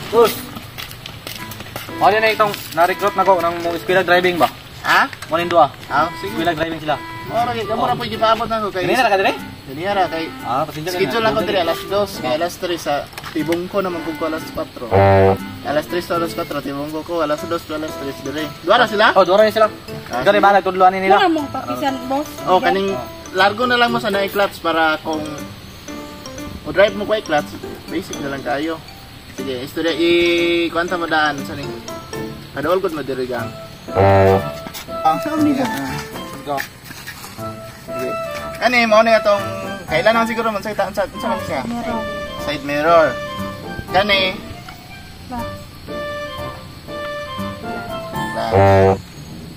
Boss. Ano na itong na-recruit na ko ng mo eskwela driving ba? Ha? Mo ning duha. Ah, sige. Eskwela driving sila. Oh, lagi kamo ra po gipaabot nako kay. Ganina ra ka dire? Ganina ra kay. Ah, pasensya ka na. Schedule ako dire alas 2, kay alas 3 sa Tibungko naman kung ko alas 4. Alas 3 to alas 4 Tibungko ko, alas 2 to alas 3 dire. Duha ra sila? Oh, duha ra sila. Ah, Gani ba nagtudloan ni nila? Wala mong pakisan, boss. Oh, kaning largo na lang mo sa na clutch para kung o drive mo ko clutch, basic na lang kayo. Sige, istorya i kuanta mo daan sa ning. Paduol gud mo diri gang. Ah, Go. sige. Kani mo ni atong kailan lang siguro man sa sa sa man siya. Meron. Side mirror. Kani Ba? clutch.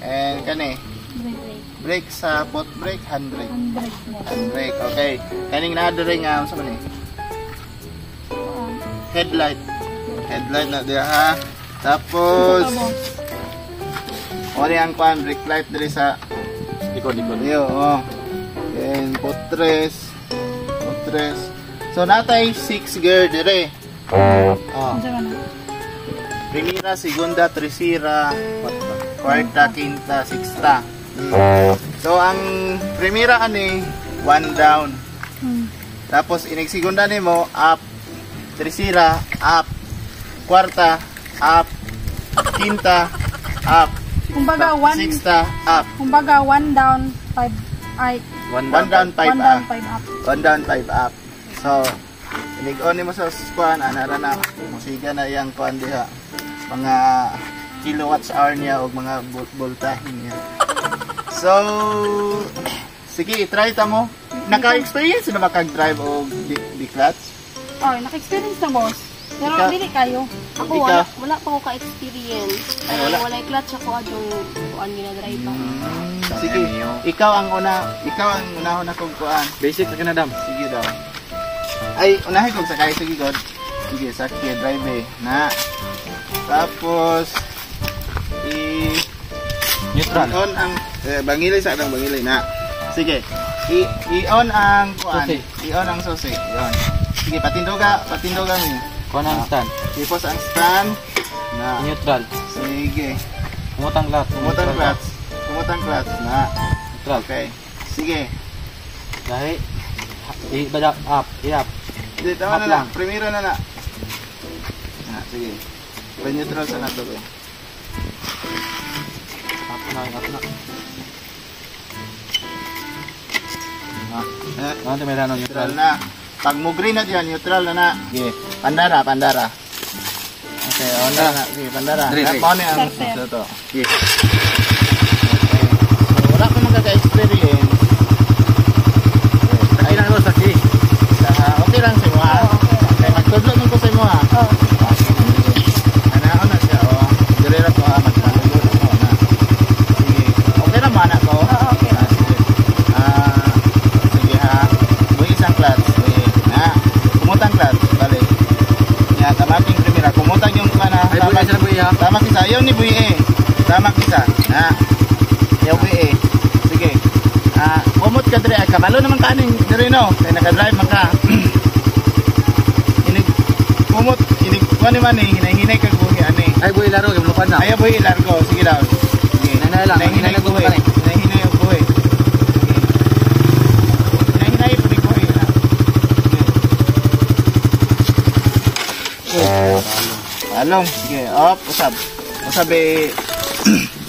And kani Brake. Brake sa foot brake, hand brake. Handbrake, boss. Hand brake, okay. Kaning naa diri nga unsa man ni? Headlight. Headlight na diha ha. Tapos Ito, boss. ori ang kwan brake light diri sa Likod, likod. Iyo, oh. Then potres. Potres. So natay 6 gear dire. Oh. Unsa man na? Primera, segunda, tercera, cuarta, quinta, sexta. So ang primera ani one down. Tapos inig segunda nimo up. Tercera up. Cuarta up. Quinta up. Kumbaga one Sexta up. Kumbaga one down, five ay One One down, five one down, up. Five up. One down, five up. So, inig on nimo sa kuan, ana ra na musiga na iyang kuan diha. Mga kilowatts hour niya o mga voltahe niya. So, sige, try ta mo. Naka-experience na ba kag drive o di clutch? Oh, naka-experience na, boss. Pero dili kayo. Ako Ikaw? wala, wala pa ako ka-experience. Ay, wala. Wala clutch ako adong kuan gina-drive pa. Sige, ikaw ang una, ikaw ang unahon akong kuan. Basic sa kinadam. Sige daw. Ay, unahin kong sakay. Sige, God. Sige, sakay, drive eh. Na. Tapos, i Neutral. On ang eh, bangilay sa atong bangilay na. Sige. I i-on ang kuan. Susi. I-on ang susi. I-on. Sige, patindoga, patindoga mi. Kuha ang stand. Tapos ang stand na. Neutral. Sige. Kumutang clutch. Kumutang clutch. Kumutang clutch na. Neutral. Okay. Sige. Dahil i bada up, i-up. Di, tama Up na lang. lang. Primera na na. Na, sige. Pa-neutral sa nato ko. Up na, up na. Ah, eh, Ano may rano neutral neutral. na. Pag mo-green na diyan, neutral na na. Sige. Pandara, pandara. Okay, on na na. Sige, pandara. Dre, dre. Mao ni ang Starter. ito. Sige. Okay. So, wala pa man kaka-experience. Ay lang boss, taxi. Sa, okay lang sa imo ha. Oo, okay lang. Okay, magtudlo man ko sa imo ha. Oh. Ana na siya oh. Dire ra ko ha, magpalulo na ko na. Sige. Okay ra mo ana ko? Oo, okay. Ah, sige. Ah, sige ha. Buhi isang clutch. Buhi. Na. Kumutang clutch. Balik. Ya, tamaking primera. Kumutang yung kana. Ay buhi sila buhi ha. Tama kisa. Ayaw ni buhi eh. Tama kisa. Na. Ayaw buhi eh. Sige. Ah, kumot ka dire. Ay, kabalo naman ka aning dire no. Kay naka-drive man ka. Inig kumot inig kuan ni man eh, hinay-hinay kag buhi ani. Ay buhi laro, kay lupad na. Ayaw buhi largo. Sige daw. Sige. Hinay-hinay lang. Hinay-hinay Hinay lang buhi. kumot ani. Hinay-hinay ang buhi. Sige. Hinay-hinay po ni buhi na. Sige. Along. Sige. Up. Usab. Usab eh.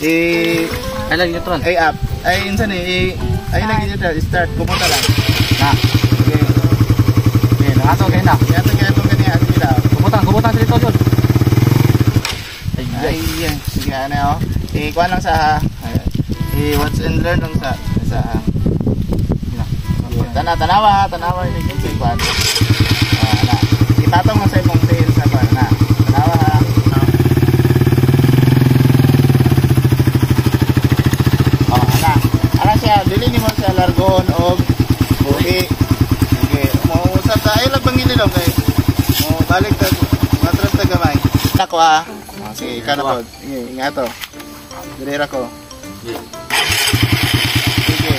Eh. Ay lang neutral. Ay up. Ay insan eh. Eh, ay lagi neutral. Start. Kumuta lang. Na. Sige. Sige, ato kay na. Yato kaya itong kaniya. Sige daw. Kumutang, kumutang sa dito yun. Ay, Ay, ay. Sige, ano oh. Eh, kuha lang sa eh, watch and learn lang sa sa Sige. Tana, tanawa, tanawa ini kay kuan. Ah, ana. Ipatong lang sa imong tail sa kuan na. Tanawa ha. Oh, ana. Ana siya, dili nimo siya largoon og buhi. Sige, mo usab ta ay lang bangili lang kay. Mo balik ta matras ta gamay. Ako ha. Oh, sige, ikaw na pod. Sige, ingato. Dire ra ko. Sige. Sige.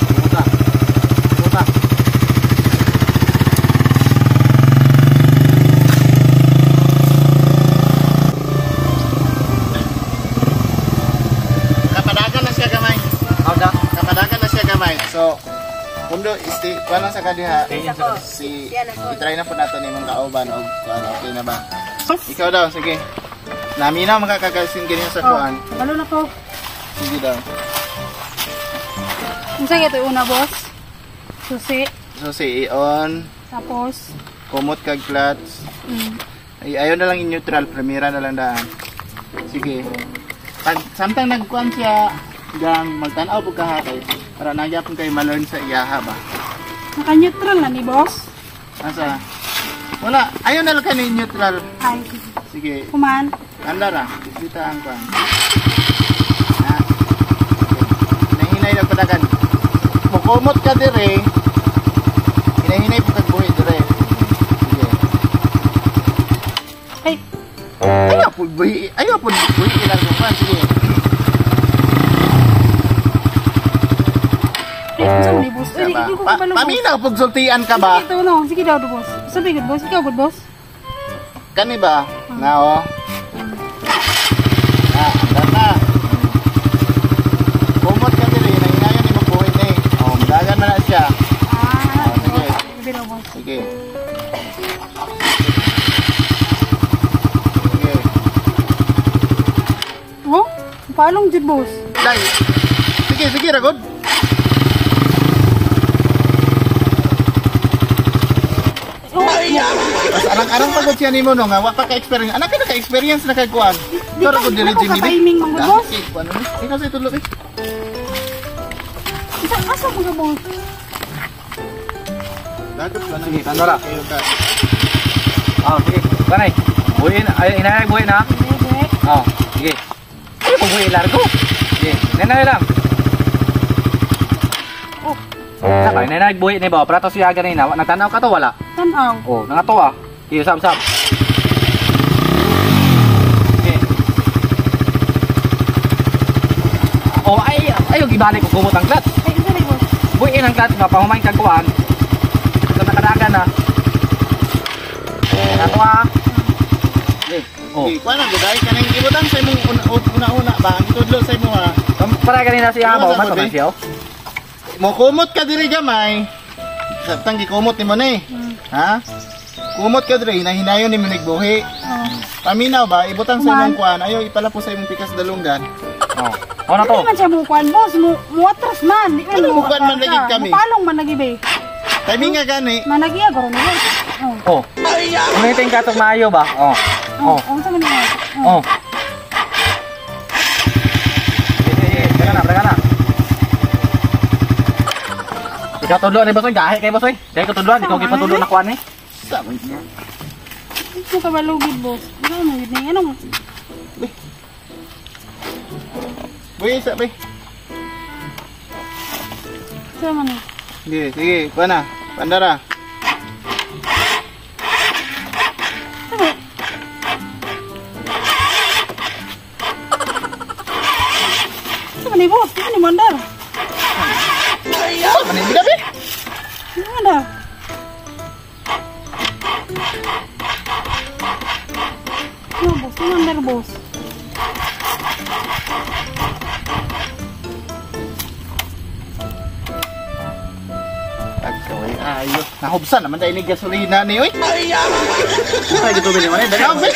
Kumutang. Kumutang. Mundo, isti, kuan lang sa kadiha. Si, i-try na po natin imong kauban og kuan, okay na ba? Ikaw daw, sige. Naminaw makakagasin ganyan sa kuan. Kabalo na ko. Sige daw. Unsa gyud una, boss? Susi. Susi i-on. Tapos kumot kag clutch. Ay, ayaw na lang in neutral, primera na lang daan. Sige. Pag samtang nagkuan siya, gang magtan-aw pug ka kay para nagyapon kay ma-learn sa iyaha ba. Naka-neutral na ni boss. Asa? Wala, ayaw na lang kani neutral. Ay, sige. Kuman. Anda ra, dito ang kuan. Na. Hinahinay lang padagan. Mukumot ka dire. Hinahinay pug kag buhi dire. Sige. Ay. Ayaw pud buhi, ayaw pud buhi ilang kuan, sige. Ay, boss. Ay, di ko kabalo. Paminaw pug sultian ka ba? Sige, ito no. Sige daw, boss. Sabi good boss, ikaw good boss. Kani ba? Na oh. Na, andar na. Kumot ka diri, nahinayon imong buhi ni. Oh, mudagan man na siya. Ah, oh, sige. Sige daw, boss. Sige. Sige. Oh, palong jud boss. Dai. Sige, sige ra good. Mas arang-arang pagod siya nimo no nga wa pa ka-experience. Anak ka ka-experience na kay kuan. Di Pero pa kung dili ko ka-timing man gud boss. Kuan ni. Ikaw sa tulo eh. Isa asa mo ka boss? Dapat ba Sige, tandora. Ah, sige. Kanay. Buhi na, ay hinay buhi na. Oh, sige. Ay, buhi largo. Sige, nanay lang. Oh. Sabay, nanay buhi ni ba? Prato siya ganina. Nagtanaw ka to wala? Tanaw. Oh, nangatuwa. Sige, sab sab. Sige. Oh, ay ayo gibalik ko kumot ang clutch. Ay, isa ni boss. Buhi ang clutch ba pahumain kag kuan. So nakadagan na. Nangatuwa. Sige. Oh. Sige, kuan na gud ay kanang ibutang sa imong una-una ba? Ang tudlo sa imo ha. Para kanina siya ba man man siya. Mokumot ka diri gamay. Samtang gikumot nimo ni. Ha? Kumot ka diri hinahinayon nimo nigbuhi. Oh. Paminaw ba ibutang sa imong kuan ayo ipala po sa imong pikas dalunggan. Oh. Oh na to. Di man siya mo kuan boss, mo muatras man. Di man Ano mo kuan man lagi kami? Mupalong man lagi be. Timing nga gani. Managiya garo ni boss. Oh. Oh. Umiting ka tong maayo ba? Oh. Oh, Oh. unsa man ni? Oh. Sige, sige, na, tara na. Ikaw tudlo ni boss, oy, gahi kay boss oy. Dahil ko tudloan, ikaw gipatudlo na kuan eh. Sa man niya. Mo kabalo gid boss. Ano man gid ni anong Buhi sa bay. sa man ni? Sige, sige, kuan na. Pandara. Sa man ni boss, di man ni mandar. Sa man ni gabi. Di mandar. No, boss, di mandar boss. Agkaway ayo. Nahubsan naman dahil ni gasolina ni oy. Ay, gito bili mo ni. Dali. Grabe.